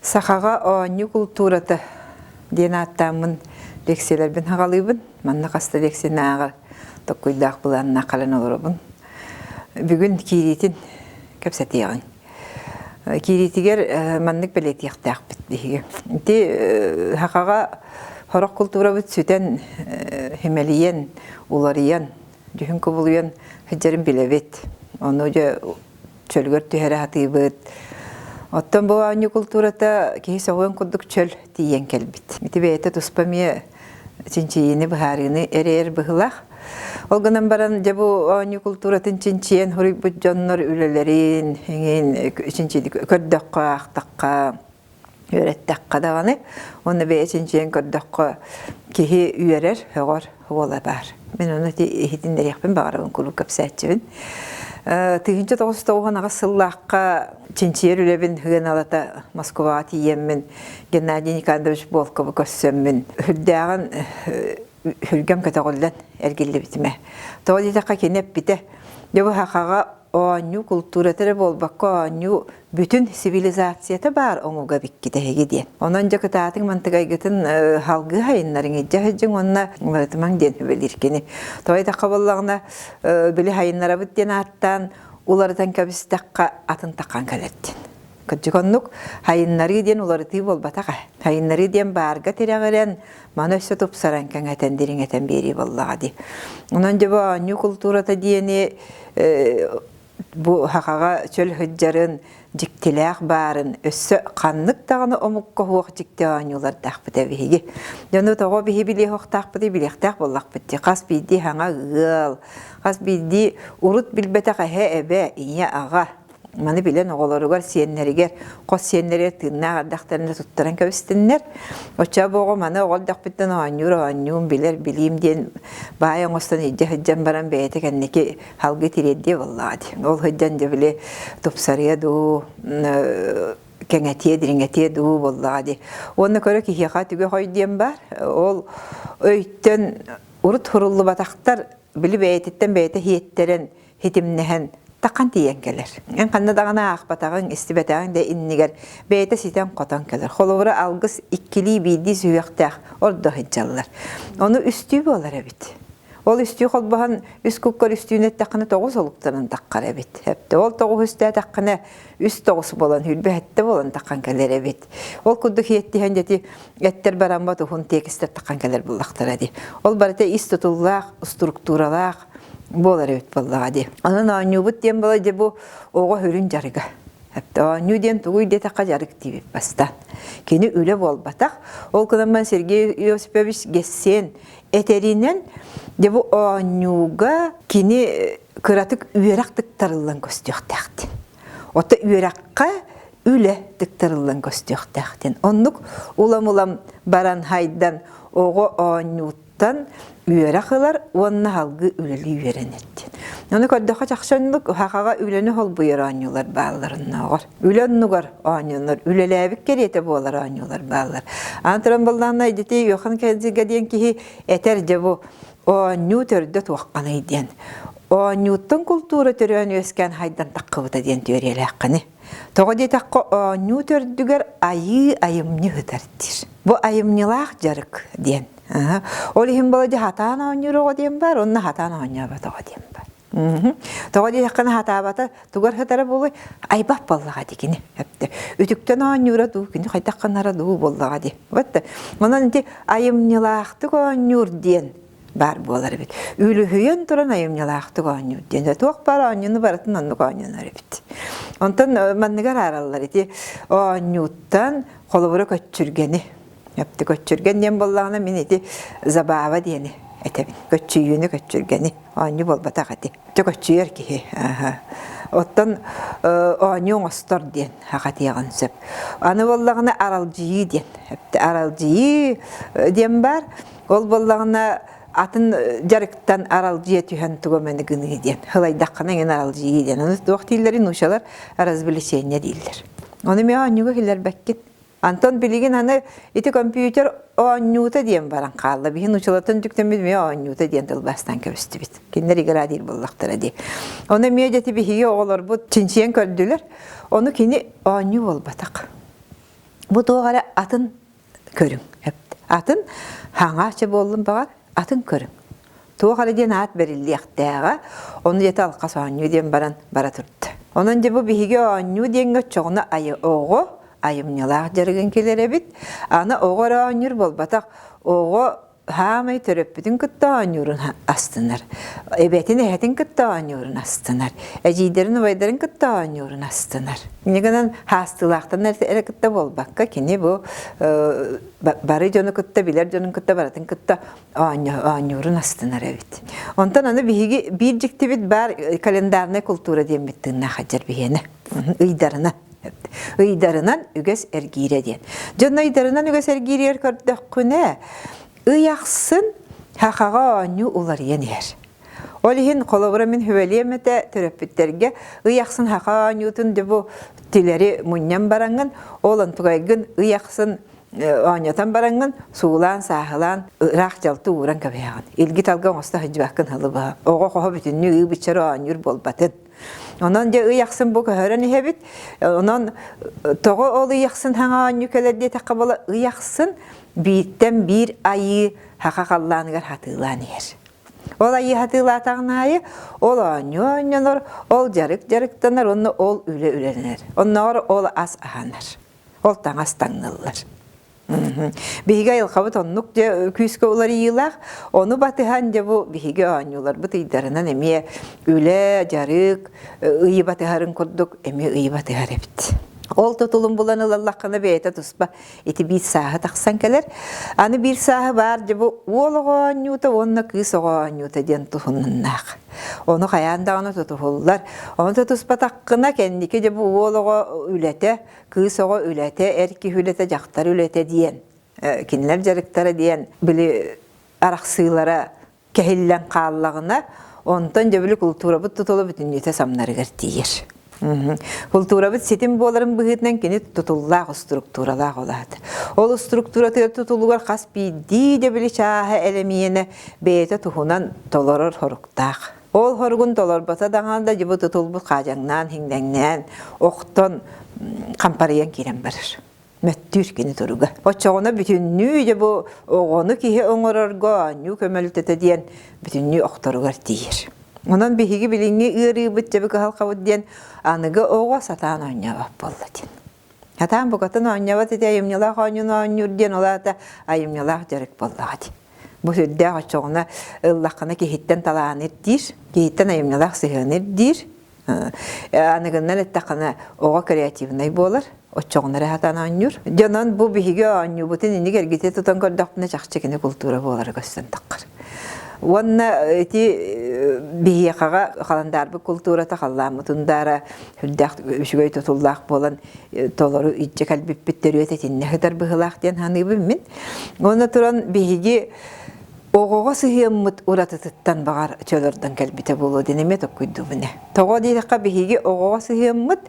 Сахаҕа оонньуу култуурата диэн ааттааммын лекцияларбын хаҕалыыбын. Манна хаста лекцияны ааҕар токкуйдаах былааннаах кэлэн олоробун. Бүгүн киириитин кэпсэтиэҕиҥ. Киириитигэр маннык бэлиэтиэхтээхпит биһиги. Ити сахаҕа сорох култуурабыт сүтэн, химэлийэн, уларыйан, дьүһүн кубулуйан сылдьарын билэбит. Ону дьэ чөлүгэр түһэрэ сатыыбыт. Оттон бу оонньуу култуурата киһи сөҕүөн курдук чөл тиийэн кэлбит. Ити бэйэтэ туспа эмиэ чинчийиини, быһаарыыны эрэйэр быһыылаах. Ол гынан баран, дьэ бу оонньуу култууратын чинчийэн суруйбут дьоннор үлэлэрин эҥин чинчийди көрдөххө, аахтахха, үөрэттэххэ даҕаны уонна бэйэ чинчийэн көрдөххө киһи үөрэр, сөҕөр уола баар. Мин ону иһитиннэриэхпин баҕарабын куруук кэпсээччибин. 1998 сыллаахха чинчийэр үлэбин сыаналата Москваҕа тиийэммин Геннадий Никандрович Волковы көрсөммүн сүрдээҕин сүргэм көтөҕүллэн эргиллибитимэ. Тоҕо диэтэххэ кини эппитэ, дьэ бу сахаҕа оонньуу култуурата эрэ буолбакка оонньуу бүтүн цивилизацията баар омуга биккитэ эһиги диэн. Онон дьэ кытаатыҥ мантыгайгытын халгыы хайыннарыҥ илдьэ сылдьыҥ уонна уларытымаҥ диэн сүбэлиир кини. Тоҕо диэтэххэ буоллаҕына били хайыннарабыт диэн ааттаан уларытан кэбистэххэ атын таххан кэлэр диэн. Кырдьык оннук хайыннарыы диэн уларытыы буолбатах ээ. Хайыннарыы диэн баарга тирэҕирэн, маны өссө тупсаран кэҥэтэн, дириҥэтэн биэрии буоллаҕа дии. Онон дьэ бу оонньуу култуурата диэни бу сахаҕа чөл сылдьарын, дьиктилээх баарын, өссө ханнык даҕаны омукка суох дьикти оонньуулардаахпыт биһиги. Дьону тоҕо биһи билиэхтаахпытый билиэхтээх буоллахпыт дии. Хас биирдии саҥа ыал, хас биирдии урут билбэтэх эһэ, эбэ, ийэ, аҕа Маны билэн оҕолоругар, сиэннэригэр, хос сиэннэригэр тыыннаах эрдэхтэринэ туттаран кэбистиннэр. Оччо бу оҕо маны оҕо эрдэхпиттэн оонньуур оонньуум, билэр билиим диэн баай оҥостон илдьэ сылдьан баран бэйэтэ кэнники салгыы тириэрдиэ буоллаҕа дии. Ол сылдьан дьэ били тупсарыа дуу, кэҥэтиэ, дириҥэтиэ дуу буоллаҕа дии. Уонна көрө киһиэхэ түгэх өй диэн баар. Ол өйтөн урут суруллубатахтар били бэйэтиттэн бэйэтэ иһиэттэрэн хитимнэһэн таххан тиийэн кэлэр. Эн ханна даҕаны аахпатаҕыҥ, истибэтэҕиҥ да иннигэр бэйэтэ ситэн-хотон кэлэр. Холобура, алгыс иккилии биирдии сүһүөхтээх ордо сылдьаллар. Ону үстүү буолар эбит. Ол үстүү холбоһон үс куккар үстүүнү эттэххинэ тоҕус олуктанан таххар эбит. Эптэ ол тоҕус үстээтэххинэ үс тоҕус буолан хүрбэ сэттэ буолан таххан кэлэр эбит. Ол курдук иэттиһэн дьэти эттэр бараммат уһун тиэкистэр таххан кэлэр буллахтара дии. Ол барыта ис тутуллаах, структуралаах, буолар эбит буоллаҕа дии. Онон оонньуубут диэн буола дьэ бу оҕо сүрүн дьарыга. Оонньуу диэн тугуй диэтэххэ дьарык диибит бастаан. Кини үлэ буолбатах. Ол гынан Сергей Иосипович Гессен этэринэн дьэ бу оонньууга кини кыратык үөрэх тыктарыллан көстүөхтээх диэн. Ото үөрэххэ үлэ тыктарыллан көстүөхтээх диэн. Оннук улам-улам баран хайдан оҕо оонньуут Тан үөрэх ылар уонна салгыы үлэлии үөрэнэр диэн. Ону көрдөххө чахчы оннук сахаҕа үлэни холбуйар оонньуулар бааллар оннооҕор. Үлэ оннугар оонньонор, үлэлээбит кэриэтэ буолар оонньуулар бааллар. Аны туран буоллаҕына ити Йохан Кензига диэн киһи этэр дьэ бу оонньуу төрдө туохханый диэн. Оонньууттан култуура төрөөн үөскээн хайдан таххыбыта диэн түөрүйэлээххини. Тоҕо диэтэххэ оонньуу төрдүгэр айыы айымньы ыытар диир. Бу айымньылаах дьарык диэн. Ол иһин баладьы хатаан оонньуур оҕо диэн бар, онно хатаан оонньообот оҕо диэн бар. Тоҕо диэтэххинэ хатаабата тугар сытара буолуой айбат буоллаҕа дии кини. Үтүктэн оонньуура дуу, кини хайдах гынара дуу буоллаҕа дии. Вот онон ити айымньылаахтык оонньуур диэн баар буолар эбит. Үлүһүйэн туран айымньылаахтык оонньуур диэн. Туох баар оонньууну барытын оннук оонньонор эбит. Онтон манныгар аараллар ити оонньууттан холобура көччүргэни. Өптө көччүргэн диэн буоллаҕына мин ити забава диэни этэбин. Көччүйүүнү көччүргэни. Оонньуу буолбатах ити. Дьэ көччүйэр киһи. Оттон оонньуу оҥостор диэн хахатыаҕын сөп. Аны буоллаҕына аралдьыйыы диэн. Аралдьыйыы диэн баар. Ол буоллаҕына атын дьарыктан аралдьыйа түһэн тугу эмэни гыныы диэн. Хылайдаххына эҥин аралдьыйыы диэн. Ону туох дииллэрий нуучалар развлечение дииллэр. Ону эмиэ оонньууга киллэрбэккин. Антон билигин аны ити компьютер оонньуута диэн баран хаалла. Биһи нуучалартан үтүктэммит эмиэ оонньуута диэн тылбаастаан кэбистибит. Кинилэр игра диир буоллахтара дии. Ону эмиэ дьэ биһиги оҕолорбут чинчийэн көрдүлэр. Ону кини оонньуу буолбатах. Бу туох эрэ атын көрүҥ. Атын хаҥааччы буоллун баҕар, атын көрүҥ. Туох эрэ диэн аат бэриллиэхтээҕэ, ону дьэтэ алхас оонньуу диэн баран бара турда. Онон дьэ бу биһиги оонньуу диэҥҥэ оччоҕуна айы оҕо айымньылаах дьарыгын киллэрэбит. Аны оҕо эрэ оонньуур буолбатах, оҕо хаамай төрөппүтүн кытта оонньуурун астынар. Эбэтин эһэтин кытта оонньуурун астынар. Эдьиийдэрин убайдарын кытта оонньуурун астынар. Инньэ гынан хаастыылаахтан эрэ кытта буолбакка, кини бу бары дьону кытта, билэр дьонун кытта барытын кытта оонньуурун астынар эбит. Онтон аны биһиги биир дьиктибит баар календарнай култуура диэммит тыыннаах дьэр биһиэнэ. Ыйдарынан. Ыйдарынан үгэс эргиирэ диэн. Дьон ыйдарынан үгэс эргииригэр көрдөххүнэ, ый ахсын хахаҕа оонньуу уларыйан иһэр. Ол иһин холобура мин хүбэлиэм этэ төрөппүттэргэ ый ахсын хаха оонньуутун дьэ бу тилэри мунньан бараҥҥын, ол онтугайгын ый ахсын оонньотон бараҥҥын суулаан, сааһылаан ыраах дьалты ууран кэбиһэҕин. Илги-талга оҥосто сылдьыбаккын һылы быһа. Оҕо хоһо бүтүннүү ыы-быччар оонньуур буолбатын. Онон дьэ ый ахсын бу көһөрөн иһэбит. Онон тоҕо ол ый ахсын хаҥа оонньуу кэлэр диэтэххэ буола ый ахсын бииртэн биир айыы хаха халлааныгар хатыылаан иһэр. Ол айыы хатыылаатаҕын аайы ол оонньуу оонньонор, ол дьарык дьарыктанар уонна ол үлэ үлэлэнэр. Оннооҕор ол ас аһанар. Ол таҥас таҥныллар. Биһиги айылҕабыт оннук дьэ күүскэ уларыйыылаах. Ону батыһан дьэ бу биһиги оонньууларбыт ыйдарынан эмиэ үлэ, дьарык, ыйы батыһарын курдук эмиэ ыйы батыһар эбит. Ол тутулун булан ылаллаххына бэйэтэ туспа ити биир сааһы тахсан кэлэр. Аны биир сааһы баар дьэ бу уол оҕо оонньуута уонна кыыс оҕо оонньуута диэн туһуннаах. Ону хайаан даҕаны тутуһуллар. Ону тутуспатаххына кэнники дьэ бу уол оҕо үлэтэ кыыс оҕо үлэтэ, эр киһи үлэтэ, дьахтар үлэтэ диэн кинилэр дьарыктара диэн били арахсыылара кэһиллэн хааллаҕына, онтон дьэ били култуурабыт тутула бүтүннүүтэ самнарыгар тиийэр. Култуурабыт ситим буоларын быһыытынан кини тутуллаах структуралаах улаата. Ол структуратыгар тутулугар хас биирдии дьэ били чааһа элэмиэнэ бэйэтэ туһунан толорор соруктаах. Ол хоругун толорбото даҕаны да дьыбы тутулбут хаадьаҥнаан, хиҥнэҥнээн, охтон хампарыйан киирэн барар. Мөттүүр кини туруга. Оччоҕуна бүтүннүү дьэ бу оҕону киһи оҥорорго оонньуу көмөлтөтө диэн бүтүннүү охторугар тиийэр. Онон биһиги билиҥҥи ыарыыбыт дьэби кыһалҕабыт диэн аныгы оҕо сатаан оонньообот буолла диэн. Сатаан букатын оонньообот ити айымньылаах оонньууну оонньуур диэн ол аата айымньылаах дьарык буоллаҕа дии. Бу сүрдээх оччоҕуна ыллаххына киһиттэн талааны ирдиир, киһиттэн айымньылаах сыһыаны ирдиир. Аныгыннан эттэххинэ оҕо креативнай буолар, оччоҕуна эрэ сатаан оонньуур. Дьонон бу биһиги оонньуубутун инник эргитэ тутан көрдөхпүнэ чахчы кини култуура буолара көстөн таххар. Уонна ити биһиэхэҕэ халандаарбыт култуурата халлааммыт ундаара сүрдээх үчүгэй тутуллаах буолан толору илдьэ кэлбиппит төрүөт итиннэ сытар быһыылаах диэн саныыбын мин. Уонна туран биһиги оҕоҕо сыһыаммыт уратытыттан баҕар чөлөрдөн кэлбитэ буолуо диэн эмиэ токкуйдуубун ээ. Тоҕо диэтэххэ биһиги оҕоҕо сыһыаммыт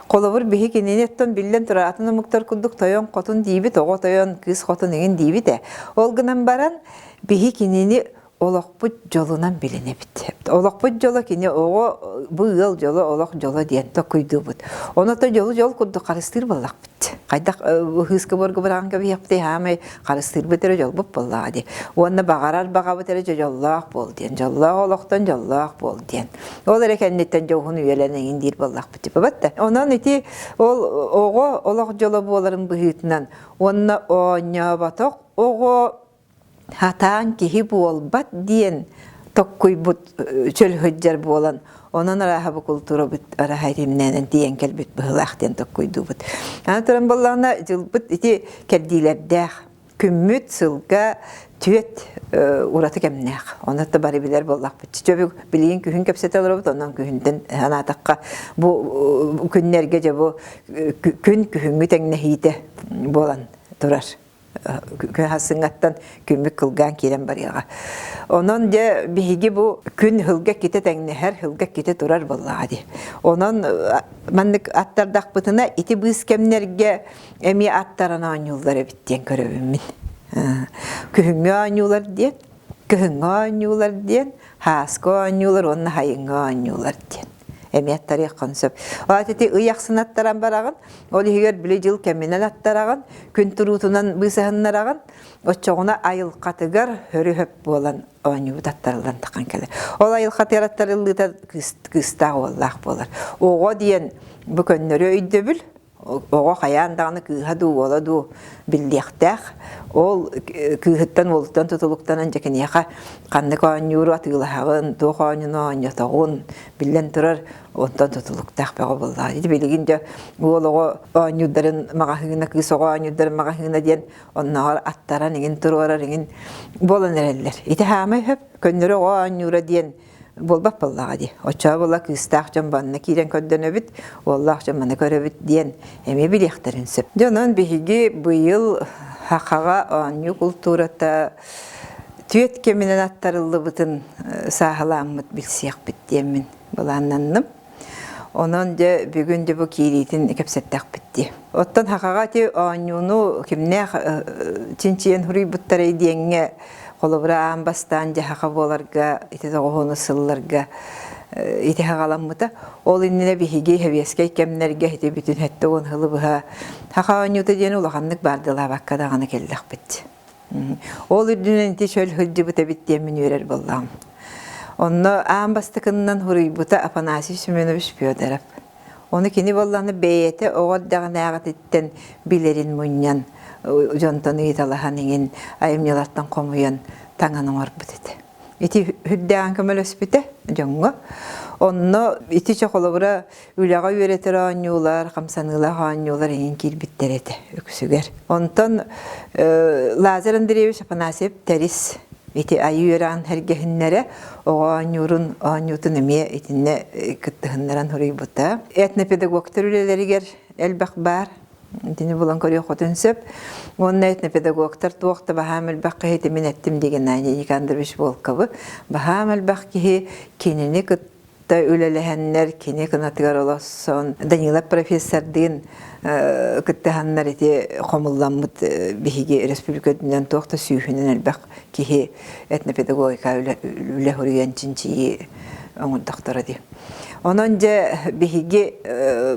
холобур биһи кинини оттон биллэн турар атын омуктар курдук тойон хотун диибит, оҕо тойон, кыыс хотун иҥин диибит ээ. Ол гынан баран биһи кинини олохпут дьолунан билинэбит. Олохпут дьоло кини оҕо бу ыал дьоло олох дьоло диэн токуйдуубут. Ону то дьолу дьол курдук харыстыыр буоллахпыт. Хайдах ыһыыска буорга быраҕан кэбиһиэхпитий хаамай харыстыырбыт эрэ дьолбут буоллаҕа дии. Уонна баҕарар баҕабыт эрэ дьоллоох буол диэн. Дьоллоох олохтон дьоллоох буол диэн. Ол эрэ кэнниттэн дьоһун үйэлэн эҥин диир буоллахпыт типа да. Онон ити ол оҕо олох дьоло буоларын быһыытынан уонна оонньооботох оҕо Хатаан киһи буолбат диэн токкуйбут чөл сылдьар буолан, онон арааһа бу култуурабыт арааһа итимнээн тиийэн кэлбит быһыылаах диэн токкуйдуубут. Аны туран буоллаҕына дьылбыт ити кэрдиилэрдээх. Күммүт сылга түөт ураты кэмнээх. Ону да бары билэр буоллахпыт. Чөбүк билигин күһүн кэпсэтэ олоробут, онон күһүнтэн санаатахха бу күннэргэ дьэ бу күн күһүҥҥү тэҥнэһиитэ буолан турар. Сыҥаттан күммүт кылгаан киирэн барыаҕа. Онон дьэ биһиги бу күн ыһылга китэ тэҥнэһэр, ыһылга китэ турар буоллаҕа дии. Онон маннык аттардахпытына ити быыс кэмнэргэ эмиэ аттаран оонньууллар эбит диэн көрөбүн мин. Күһүҥҥү оонньуулар диэн, кыһыҥҥы оонньуулар диэн, һааскы оонньуулар уонна хайыҥҥы оонньуулар диэн. Эмиэ аттарыаххын сөп. Ол ити ый ахсын аттаран бараҕын, ол иһигэр били дьыл кэминэн аттараҕын, күн туруутунан быысаһыннараҕын, оччоҕуна айылҕатыгар хөрү-хөп буолан оонньуубут аттарыллан тахан кэлэр. Ол айылҕатыгар аттарыллыыта кыыстаах уоллаах буолар. Оҕо диэн бу көннөрү өйдөбүл, оҕо хайаан даҕаны кыыһа дуу, уола дуу биллиэхтээх. Ол кыыһыттан уолуттан тутулуктанан дьэ киниэхэ ханнык оонньууру атыылаһаҕын, туох оонньууну оонньотоҕун, биллэн турар, онтон тутулуктаах бөҕө буоллаҕа. Ити билигин дьэ уол оҕо оонньуурдарын маҕаһыына, кыыс оҕо оонньуурдарын маҕаһыына диэн оннооҕор аттаран иҥин туруорар иҥин буолан эрэллэр. Ити хаамай хөп, көннөрү оҕо оонньуура диэн буолбат буоллаҕа дии. Оччоҕо буола кыыстаах дьон манна киирэн көрдөнөбүт, уоллаах дьон маны көрөбүт диэн эмиэ билиэхтэрин сөп. Дьэ онон биһиги быйыл Хахаҕа оонньуу култуурата түөт кэминэн аттарыллыбытын сааһылааммыт билсиэхпит диэммин былааннанным. Онон дьэ бүгүн дьэ бу киириитин кэпсэттэхпит дии. Оттон Хахаҕа ити оонньууну кимнээх чинчийэн суруйбуттарай диэҥҥэ холобура аан бастаан дьэ хаха буоларга ити тоҕуһуну сылларга ити хаҕаламмыта. Ол иннинэ биһиги сэбиэскэй кэмнэргэ ити бүтүн 70 сылы быһа хаха оонньуута диэн улаханнык баардылаабакка даҕаны кэллэхпит. Ол үрдүнэн ити чөл сылдьыбыт эбит диэммин үөрэр буоллаҕым. Онно аан бастакынынан суруйбута Афанасий Семенович Федоров. Ону кини буоллаҕына бэйэтэ оҕо эрдэҕинээҕититтэн билэрин мунньан, дьонтон ыйыталаһан иҥин айымньылартан хомуйан таҥан оҥорбут этэ. Ити үрдээҕин көмөлөспүтэ дьоҥҥо. Онно ити чэ холобура үлэҕэ үөрэтэр оонньуулар, хамсаныылаах оонньуулар иҥин киирбиттэр этэ үксүгэр. Онтон Лазарь Андреевич Афанасьев Тэрис ити айыы үөрэҕин сэргэһиннэрэ оҕо оонньуурун оонньуутун эмиэ итиннэ кыттыһыннаран суруйбута. Этнопедагогтар үлэлэригэр элбэх баар. Итини булан көрүөххүтүн сөп. Уонна этнопедагогтар туох да баһаам элбэх киһи мин эттим дии Геннадий Никандрович Волковы. Баһаам элбэх киһи кинини кытта кытта үлэлэһэннэр кини кынатыгар олоссон Данила профессордыын кыттыһаннар ити хомулламмыт биһиги республика үрдүнэн туох да сүүһүнэн элбэх киһи этнопедагогика үлэ суруйан чинчийии оҥордохторо дии. Онон дьэ биһиги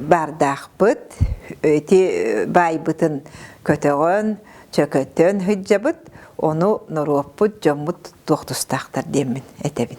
баардаахпыт, ити баайбытын көтөҕөн, чөкөтөн сылдьабыт, ону норуоппут, дьоммут туох тустаахтар диэммин этэбин.